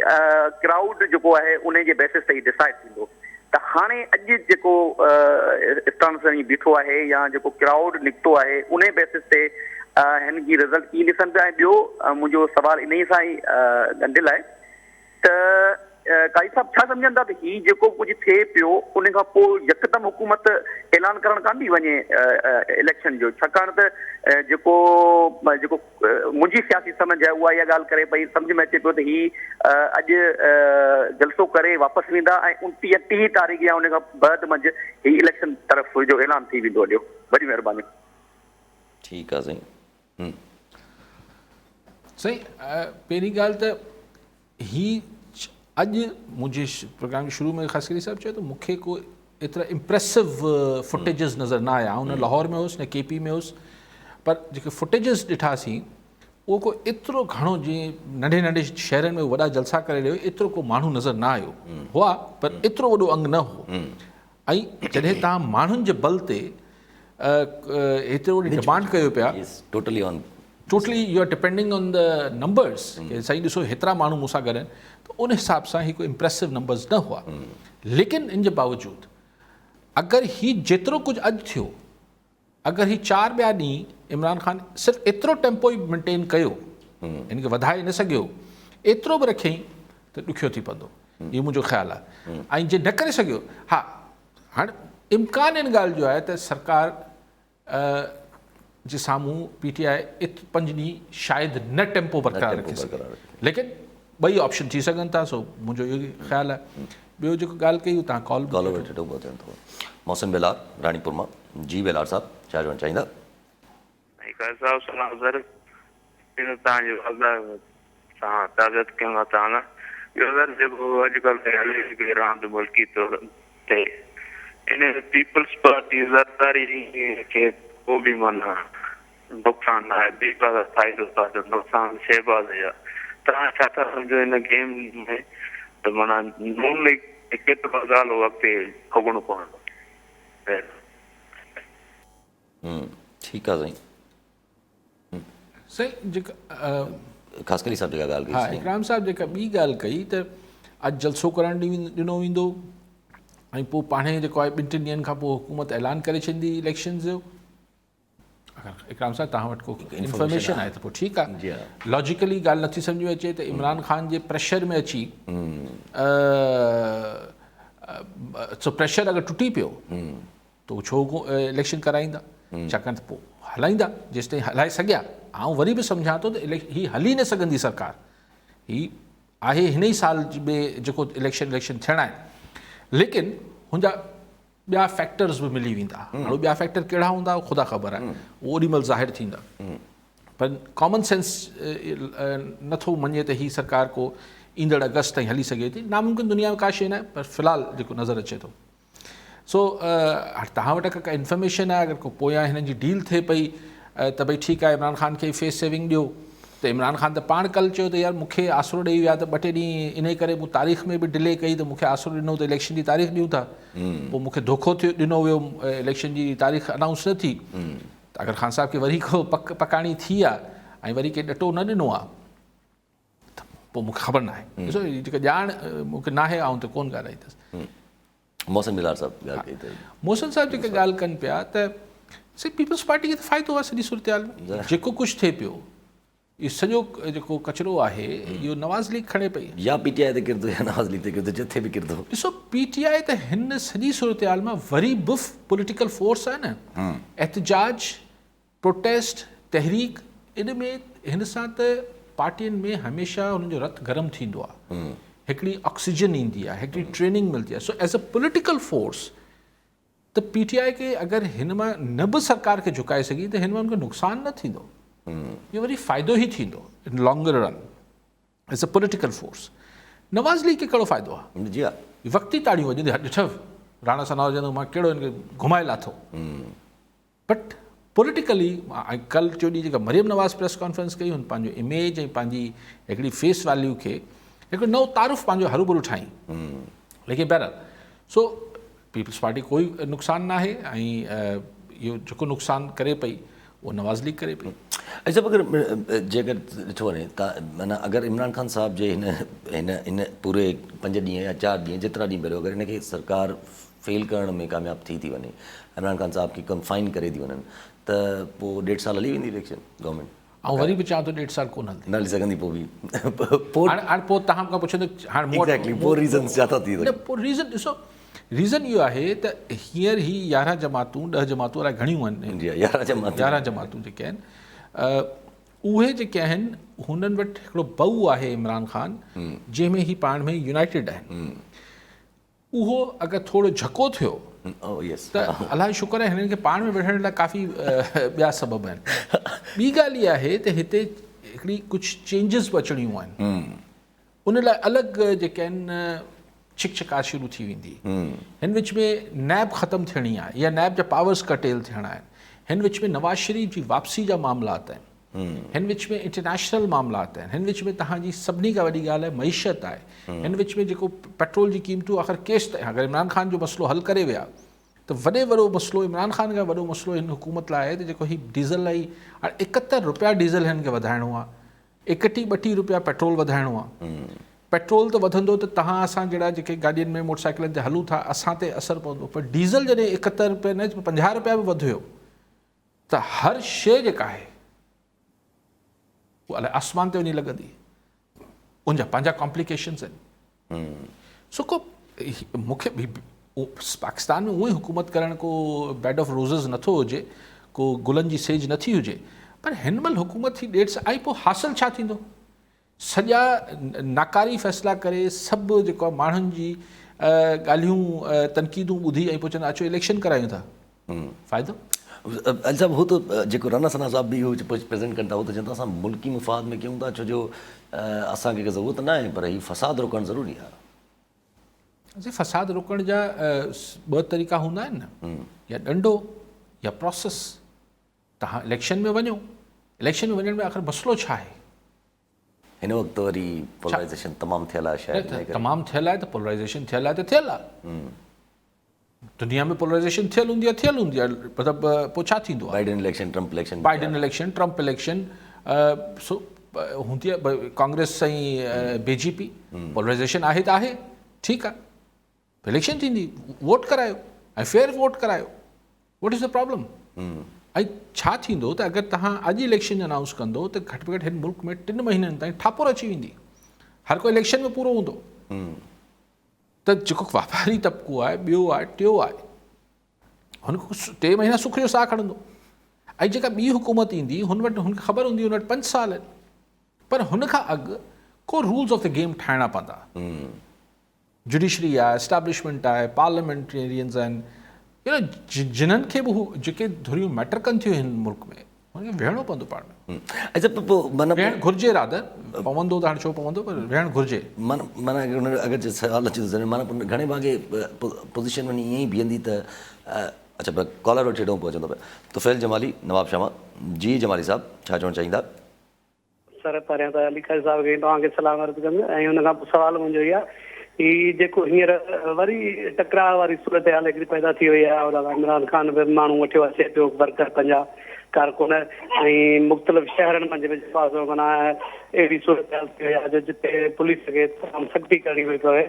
ڪرائوڊ جيڪو آهي ان جي بيسس تي ئي ڊسائيڊ ٿيندو ته هاڻي اڄ جيڪو اسٽانس وڃي بيٺو آهي يا جيڪو ڪرائوڊ نڪتو آهي ان بيسس تي هن جي رزلٽ ڪيئن ڏسن پيا ۽ ٻيو منهنجو سوال انهي سان ئي ڳنڍيل آهي ته قاضي صاحب ڇا سمجهن ٿا ته هي جيڪو به ڪجهه ٿئي پيو ان کان پوء يڪدم حڪومت اعلان ڪرڻ ڪانه ٿي وڃي اليڪشن جو ڇاڪاڻ ته جيڪو جيڪو منهنجي سياسي سمجهه آهي اها اها ڳالهه ڪري پئي سمجهه ۾ اچي پيو ته هي اڄ جلسو ڪري واپس ويندا ۽ انٽيهه ٽيهه تاريخ يا ان کان بعد منجهه هي اليڪشن طرف جو اعلان ٿي ويندو هليو وڏي مهرباني. ٺيڪ آ سائين. سائين پهرين ڳالهه ته هي اڄ منهنجي پروگرام جي شروع ۾ خاصخيلي صاحب چيو ته مون کي ڪو ايترا امپريسو فوٽيجز نظر نه آيا آئون نه لاهور ۾ هوس نه ڪي پي ۾ هوس پر جيڪي فوٽيجز ڏٺاسين اهو ڪو ايترو گهڻو جيئن ننڍي ننڍي شهرن ۾ وڏا جلسا ڪري رهيو ايترو ڪو ماڻهو نظر نه آيو هئا پر ايترو وڏو انگ نه هو ۽ جڏهن توهان ماڻهن جي بل تي ايترو وڏي ڊمانڊ ڪيو پيا totally on totally you are depending on the numbers ڪي سائين ڏسو هيترا ماڻهو مون سان گڏ آهن ته ان حساب سان هي ڪو امپريسو نمبرز نه هئا ليڪن ان جي باوجود اگر هي جيترو ڪجهه اڄ ٿيو اگر هي چار ٻيا ڏينهن عمران خان صرف ايترو ٽيمپو ئي مينٽين ڪيو ان کي وڌائي نه سگهيو ايترو به رکيائين ته ڏکيو ٿي پوندو اهو منهنجو خيال آهي ۽ جي نه ڪري سگهيو ها هاڻي امڪان ان ڳالهه جو آهي ته سرڪار جي سامهون پي ٽي آء پنج ڏينهن شايد نه ٽيمپو برقرار رکي سگهي ليڪن ٻئي آپشن ٿي سگهن ٿا سو منهنجو اهو خيال آهي ٻيو جيڪو ڳالهه ڪئي تان ڪال ڪال وٺي ٿو ٻڌان ٿو محسن بيلار راڻيپور مان جي بيلار صاحب ڇا چوڻ چاهيندا. سائين قاضي صاحب سلام سر پهريون توهان جي والده سان تعزيت ڪيون ٿا توهان سان ٻيو سر جيڪو اڄ ڪلهه هلي پئي راند ملڪي طور تي ان پيپلز پارٽي زرداري کي ڪو به معنيٰ نقصان نه آهي ٻي پاسي فائدو فائدو نقصان شهباز جو آهي توهان ڇا ٿا سمجهو ان گيم ۾ ته معنيٰ نون ليگ کي ڪيترو ازالو اڳتي ڀوڳڻو پوندو ٺيڪ آ سائين. سائين جيڪا خاصخيلي صاحب جيڪا ڳالهه ڪئي ها اڪرام صاحب جيڪا ٻي ڳالهه ڪئي ته اڄ جلسو ڪرڻ ڏنو ويندو ۽ پوء پاڻهي جيڪو آهي ٻن ٽن ڏينهن کان پوء حڪومت اعلان ڪري ڇڏيندي اليڪشنز جو. اگر اڪرام صاحب توهان وٽ ڪو انفارميشن آهي ته پوء ٺيڪ آهي. لاجيڪلي ڳالهه نٿي سمجهه ۾ اچي ته عمران خان جي پريشر ۾ اچي سو پريشر اگر ٽٽي پيو ته هو ڇو اليڪشن ڪرائيندا ڇاڪاڻ ته پوء هلائيندا جيستائين هلائي سگهيا. آئون وري به سمجهان ٿو ته هي هلي نه سگهندي سرڪار، هي آهي هن ئي سال ۾ جيڪو اليڪشن اليڪشن ٿيڻا آهن، ليڪن هن جا ٻيا فيڪٽرز به ملي ويندا. هاڻي ٻيا فيڪٽر ڪهڙا هوندا خدا خبر آهي، اهو اوڏي مهل ظاهر ٿيندا. پر ڪامن سينس نٿو مڃي ته هي سرڪار ڪو ايندڙ اگست تائين هلي سگهي ٿي. ناممڪن دنيا ۾ ڪا شيء ناهي، پر في الحال جيڪو نظر اچي ٿو سو هاڻي توهان وٽ اگر ڪا انفارميشن آهي، اگر ڪو پويان هنن جي ڊيل ٿئي پئي ته ڀئي ٺيڪ آهي عمران خان کي فيس سيونگ ڏيو، ته عمران خان ته پاڻ ڪل چيو ته يار مون کي آسرو ڏئي ويا ته ٻه ٽي ڏينهن انهي ڪري مون تاريخ ۾ به ڊلي ڪئي ته مون کي آسرو ڏنو ته اليڪشن جي تاريخ ڏيون ٿا، پوء مون کي ڌوکو ٿيو ڏنو ويو اليڪشن جي تاريخ انائونس نه ٿي. ته اگر خان صاحب کي وري ڪو پڪ پڪاڻي ٿي آ ۽ وري ڪي ڏٽو نه ڏنو آ ته پوء مون کي خبر ناهي. ڏسو هي جيڪا ڄاڻ مون کي ناهي آئون ته ڪونه ڳالهائيندس. محسن ملار صاحب ڳالهه ڪئي ته محسن صاحب جيڪا ڳالهه ڪن پيا ته سائين پيپلز پارٽي کي ته فائدو آهي سڄي صورتحال ۾ جيڪو ڪجهه ٿئي پيو اهو سڄو جيڪو ڪچرو آهي اهو نواز ليگ کڻي پئي. يا پي ٽي آء تي ڪرندو يا نواز ليگ تي ڪرندو جٿي به ڪرندو. ڏسو پي ٽي آء ته هن سڄي صورتحال مان وري به پوليٽيڪل فورس آهي نه، احتجاج، پروٽيسٽ، تحريڪ ان ۾ هن سان ته پارٽين ۾ هميشه انهن جو رت گرم ٿيندو آهي، هڪڙي آڪسيجن ايندي آهي، هڪڙي ٽريننگ ملندي آهي، سو ايز اي پوليٽيڪل فورس ته پي ٽي آء کي اگر هن مان نه به سرڪار کي جهڪائي سگهي ته هن مان ان کي نقصان نه ٿيندو، اهو وري فائدو ئي ٿيندو in longer run as a political force. Nawaz League کي ڪهڙو فائدو آهي؟ جي ها. وقتي تاڙيون وڄنديون، ڏٺو راڻا ثناء چوندو مان ڪهڙو هن کي گهمائي لاٿو. بٽ پوليٽيڪلي ۽ ڪل ٽيون ڏينهن جيڪا مريم نواز پريس ڪانفرنس ڪئي هن پنهنجو اميج ۽ پنهنجي هڪڙي فيس ويليو کي هڪڙو نئون تعارف پنهنجو هروڀرو ٺاهين، ليڪن بهرحال سو پيپلز پارٽي ڪوئي نقصان ناهي ۽ اهو جيڪو نقصان ڪري پئي اهو نواز ليگ ڪري پئي. اچا صاحب اگر جيڪر ڏٺو وڃي ته معنيٰ اگر عمران خان صاحب جي هن هن هن پوري پنج ڏينهن يا چار ڏينهن جيترا ڏينهن به اگر هن کي سرڪار فيل ڪرڻ ۾ ڪامياب ٿي ٿي وڃي عمران خان صاحب کي ڪنفائن ڪري ٿي وڃن ته پوء ڏيڍ سال هلي ويندي اليڪشن گورنمينٽ. آئون وري به چوان ٿو ڏيڍ سال ڪونه هلندي. نه هلي سگهندي پوء به پوء هاڻ هاڻ پوء توهان مون کان پڇندو هاڻ مون وٽ ايگزيڪٽلي پوء ريزنس ڇا ٿا ٿي نه پوء ريزن ڏسو ريزن اهو آهي ته هينئر هي 11 جماعتون 10 جماعتون الائي گهڻيون آهن جي 11 جماعتون 11 جماعتون جيڪي آهن اهي جيڪي آهن هنن وٽ هڪڙو بئو آهي عمران خان جنهن ۾ هي پاڻ ۾ يونائيٽيڊ آهن اهو اگر ٿورو جهڪو ٿيو ته الله جو شڪر آهي هنن کي پاڻ ۾ وڙهڻ لاء ڪافي ٻيا سبب آهن. ٻي ڳالهه اها آهي ته هتي هڪڙي ڪجهه چينجز به اچڻيون آهن ان لاء الڳ جيڪي آهن ڇڪ ڇڪار شروع ٿي ويندي. هن وچ ۾ نيب ختم ٿيڻي آهي يا نيب جا پاورز ڪٽيل ٿيڻا آهن. هن وچ ۾ نواز شريف جي واپسي جا معاملات آهن. هن وچ ۾ انٽرنيشنل معاملات آهن، هن وچ ۾ توهان جي سڀني کان وڏي ڳالهه آهي معيشت آهي، هن وچ ۾ جيڪو پيٽرول جي قيمتون آخر ڪيستائين اگر عمران خان جو مسئلو حل ڪري ويا ته وڏي وڏو مسئلو عمران خان کان وڏو مسئلو هن حڪومت لاء آهي ته جيڪو هي ڊيزل ۽ هاڻي 71 روپيا ڊيزل هن کي وڌائڻو آهي، 31 32 روپيا پيٽرول وڌائڻو آهي، پيٽرول ته وڌندو ته توهان اسان جهڙا جيڪي گاڏين ۾ موٽر سائيڪلن تي هلون ٿا اسان تي اثر پوندو پر ڊيزل جڏهن 71 روپيا نه 50 روپيا به وڌيو ته هر شيء جيڪا آهي اها الائي آسمان تي وڃي لڳندي، ان جا پنهنجا ڪامپليڪيشنز آهن. سو ڪو مون کي پاڪستان ۾ اونئي حڪومت ڪرڻ ڪو بيڊ آف روزز نٿو هجي، ڪو گلن جي سيج نٿي هجي، پر هن مهل حڪومت ٿي ڏيڍ سال ۽ پوء حاصل ڇا ٿيندو؟ سڄا ناڪاري فيصلا ڪري سڀ جيڪو آهي ماڻهن جي ڳالهيون تنقيدون ٻڌي ۽ پوء چوندا اچو اليڪشن ڪرايون ٿا فائدو؟ علي صاحب هو ته جيڪو رانا ثنا صاحب به اهو پريزنٽ ڪن ٿا هو ته چون ٿا اسان ملڪي مفاد ۾ ڪيون ٿا ڇو جو اسان کي ڪا ضرورت نه آهي پر هي فساد روڪڻ ضروري آهي. سائين فساد روڪڻ جا ٻه طريقا هوندا آهن نه يا ڏنڊو يا پروسيس. توهان اليڪشن ۾ وڃو، اليڪشن ۾ وڃڻ ۾ آخر مسئلو ڇا آهي؟ هن وقت وري پولرائيزيشن تمام ٿيل آهي شايد انهي ڪري. تمام ٿيل آهي ته پولرائيزيشن ٿيل آهي ته ٿيل آهي. دنيا ۾ پولرائيزيشن ٿيل هوندي آهي ٿيل هوندي آهي مطلب پوء ڇا ٿيندو آهي؟ Biden election Trump election. Biden election Trump election سو هوندي آهي ڪانگريس ۽ بي جي پي پولرائيزيشن آهي ته آهي ٺيڪ آهي. اليڪشن ٿيندي ووٽ ڪرايو ۽ فيئر ووٽ ڪرايو واٽ از the problem. ۽ ڇا ٿيندو ته اگر توهان اڄ اليڪشن انائونس ڪندو ته گهٽ ۾ گهٽ هن ملڪ ۾ ٽن مهينن تائين ٺاپور اچي ويندي. هر ڪو اليڪشن ۾ پورو هوندو. ته جيڪو واپاري طبقو آهي، ٻيو آهي، ٽيو آهي، هن کي ٽي مهينا سک جو ساهه کڻندو ۽ جيڪا ٻي حڪومت ايندي هن وٽ هن کي خبر هوندي هن وٽ پنج سال آهن پر هن کان اڳ ڪو رولز آف the game ٺاهڻا پوندا. جڊيشري آهي، اسٽيبلشمينٽ آهي، پارليامينٽرينز آهن، يو نو جنھن کي به هو جيڪي ڌريون ميٽر ڪن ٿيون هن ملڪ ۾ هن کي ويهڻو پوندو پاڻ ۾. اچا ته پوء معنيٰ ويهڻ گهرجي رادر پوندو ته هاڻي ڇو پوندو پر ويهڻ گهرجي. معنيٰ معنيٰ اگر جي سوال اچي ٿو ذهن ۾ معنيٰ پوء گهڻي ڀاڱي پوزيشن وڃي ائين ئي بيهندي ته اچا پر ڪالر وٺي وٺون پوء اچون ٿا پيا طفيل جمالي نوابشاهه مان جي جمالي صاحب ڇا چوڻ چاهيندا. سر پهريان ته علي قاضي صاحب کي توهان کي سلام عرض ڪندس ۽ ان کان پوء سوال منهنجو هي آهي هي جيڪو هينئر وري ٽڪراء واري صورتحال هڪڙي پيدا ٿي وئي آهي هوڏانهن عمران خان به ماڻهو وٺيو اچي پيو ورڪر پنهنجا ڪارڪن ۽ مختلف شهرن منجهه به جيڪو آهي سو معنيٰ اهڙي صورتحال ٿي وئي آهي جو جتي پوليس کي تمام سختي ڪرڻي پئي پوي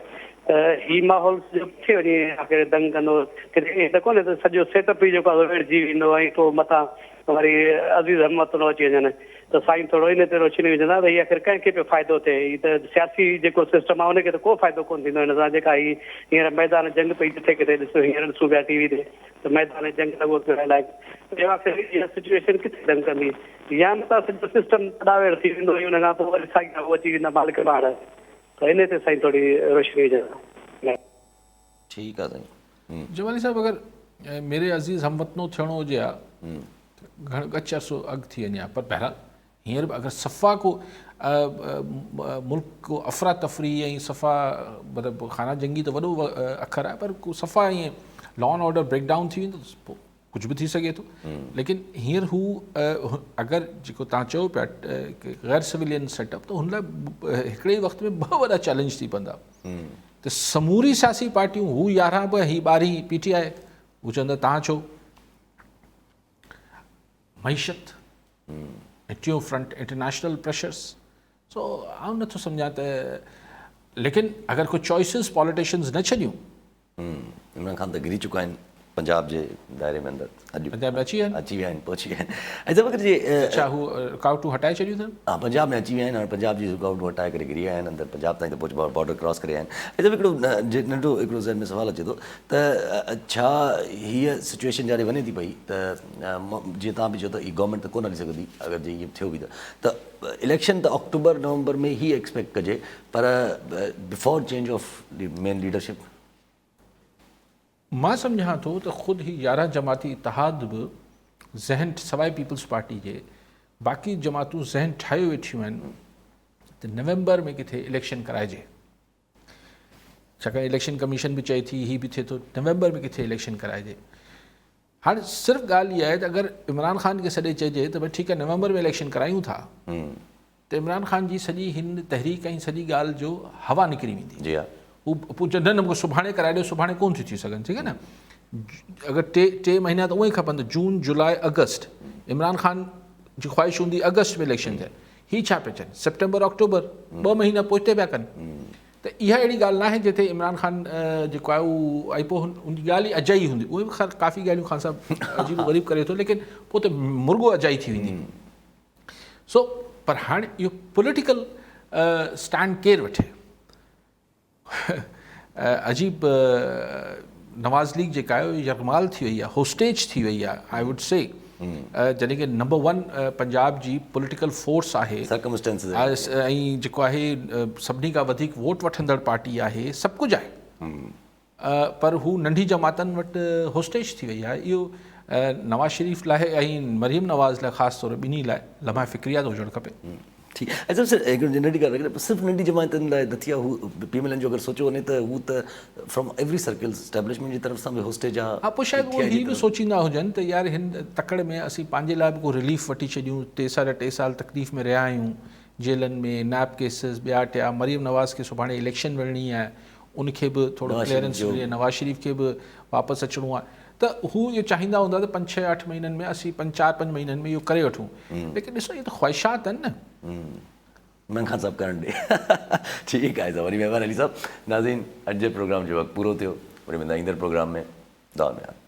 ته هي ماحول سڄو ڪٿي وڃي آخر دنگ ڪندو ڪٿي ائين ته ڪونهي ته سڄو سيٽ اپ ئي جيڪو آهي سو ويڙهجي ويندو ۽ پوء مٿان وري عزيز هموطنو اچي وڃن ته سائين ٿورو ان تي روشني وجهندا ته هي آخر ڪنهن کي پيو فائدو ٿئي هي ته سياسي جيڪو سسٽم آهي ان کي ته ڪو فائدو ڪونه ٿيندو هن سان جيڪا هي هينئر ميدان جنگ پئي جٿي ڪٿي ڏسو هينئر ڏسون پيا ٽي وي تي ته ميدان جنگ لڳو پيو آهي الائي اهو آخر اها سچويشن ڪٿي دنگ ڪندي يا نه ته سڄو سسٽم تڏاويڙ ٿي ويندو ۽ ان کان پوء وري ساڳيا هو اچي ويندا مالڪ پاڻ ته ان تي سائين ٿوري روشني وجهندا. ٺيڪ آ سائين. جمالي صاحب اگر ميري عزيز هم وطنو ٿيڻو هجي ها ته گهڻ ڳچ عرصو اڳ ٿي وڃي ها پر بهرحال هينئر به اگر صفا ڪو ملڪ ڪو افرا تفري ۽ صفا مطلب خانه جنگي ته وڏو اکر آهي پر ڪو صفا ائين law and order break down ٿي ويندو ته پوء ڪجهه به ٿي سگهي ٿو ليڪن هينئر هو اگر جيڪو تان چئو پيا غير سويلين سيٽ اپ ته هن لاء هڪڙي ئي وقت ۾ ٻه وڏا چئلينج ٿي پوندا ته سموري سياسي پارٽيون هو 11 به هي 12 پي ٽي آء هو چوندا تان ڇو معيشت ۽ ٽيون فرنٽ انٽرنيشنل پريشرس سو آئون نٿو سمجهان ته ليڪن اگر ڪو چوائسز پاليٽيشنز نه ڇڏيون. عمران خان ته گري چڪا آهن پنجاب جي دائري ۾ اندر اڄ پنجاب ۾ اچي ويا آهن اچي ويا آهن پهچي ويا آهن ۽ جب اگر جي اڇا هو رڪاوٽون هٽائي ڇڏيون اٿن ها پنجاب ۾ اچي ويا آهن هاڻي پنجاب جي رڪاوٽون هٽائي ڪري گري آيا آهن اندر پنجاب تائين ته پهچ بارڊر ڪراس ڪري آيا آهن ۽ جب هڪڙو ننڍو هڪڙو ذهن ۾ سوال اچي ٿو ته ڇا هيء سچويشن جاري وڃي ٿي پئي ته جيئن توهان به چيو ته هي گورنمينٽ ته ڪونه هلي سگهندي اگر جي ائين ٿيو به ته اليڪشن ته آڪٽوبر نومبر ۾ ئي ايڪسپيڪٽ ڪجي پر before change of the main leadership. مان سمجهان ٿو ته خود هي 11 جماعتي اتحاد به ذهن سواء پيپلز پارٽي جي باقي جماعتون ذهن ٺاهيو ويٺيون آهن ته نومبر ۾ ڪٿي اليڪشن ڪرائجي ڇاڪاڻ اليڪشن ڪميشن به چئي ٿي هي به ٿئي ٿو نومبر ۾ ڪٿي اليڪشن ڪرائجي. هاڻي صرف ڳالهه اها آهي ته اگر عمران خان کي سڏي چئجي ته ڀئي ٺيڪ آهي نومبر ۾ اليڪشن ڪرايون ٿا ته عمران خان جي سڄي هن تحريڪ ۽ سڄي ڳالهه جو هوا نڪري ويندي. جي ها. هو پوء چوندو نه مونکي سڀاڻي ڪرائي ڏيو سڀاڻي ڪونه ٿيون ٿي سگهن ٺيڪ آهي نه اگر ٽي مهينا ته اونئن ئي کپن ته جون جولاء آگسٽ عمران خان جي خواهش هوندي آگسٽ ۾ اليڪشن ٿين هي ڇا پيا چون سيپٽمبر آڪٽوبر 2 مهينا پوئتي پيا ڪن ته اها اهڙي ڳالهه ناهي جتي عمران خان جيڪو آهي اهو ۽ پوء ان جي ڳالهه ئي اجائي هوندي اهي به خير ڪافي ڳالهيون خان صاحب عجيب و غريب ڪري ٿو ليڪن پوء ته مرڳو اجائي ٿي ويندي سو پر هاڻي اهو پوليٽيڪل اسٽينڊ ڪير وٺي عجيب نواز ليگ جيڪا آهي يرغمال ٿي وئي آهي هوسٽيج ٿي وئي آهي I would سي جڏهن ڪه نمبر ون پنجاب جي پوليٽيڪل فورس آهي ۽ جيڪو آهي سڀني کان وڌيڪ ووٽ وٺندڙ پارٽي آهي سڀ ڪجهه آهي پر هو ننڍي جماعتن وٽ هوسٽيج ٿي وئي آهي اهو نواز شريف لاء ۽ مريم نواز لاء خاص طور ٻنهي لاء لمحه فڪريه ته هجڻ کپي. ٺيڪ ۽ سر صرف هڪڙي ننڍي ڳالهه رکي صرف ننڍي جماعتن لاء نه ٿي آهي هو پي ايم ايل اين جو اگر سوچيو وڃي ته هو ته فرام ايوري سرڪل اسٽيبلشمينٽ جي طرف سان به هوسٽيج آهي. ها پوء شايد اهي هي به سوچيندا هجن ته يار هن تڪڙ ۾ اسين پنهنجي لاء به ڪو رليف وٺي ڇڏيون ٽي ساڍا ٽي سال تڪليف ۾ رهيا آهيون جيلن ۾ نيب ڪيسز ٻيا ٽيا مريم نواز کي سڀاڻي اليڪشن وڙهڻي آهي ان کي به ٿورو ڪليئرنس ملي نواز شريف کي به واپس اچڻو آهي ته هو اهو چاهيندا هوندا ته پنج ڇهه اٺ مهينن ۾ اسين پنج چار پنج مهينن ۾ اهو ڪري وٺون ليڪن ڏسو اهي ته خواهشات آهن نه. عمران خان صاحب ڪرڻ ڏي. ٺيڪ آهي صاحب وڏي مهرباني علي صاحب. ناظرين اڄ جي پروگرام جو وقت پورو ٿيو وري ملندا ايندڙ پروگرام ۾ دعا ۾ ياد.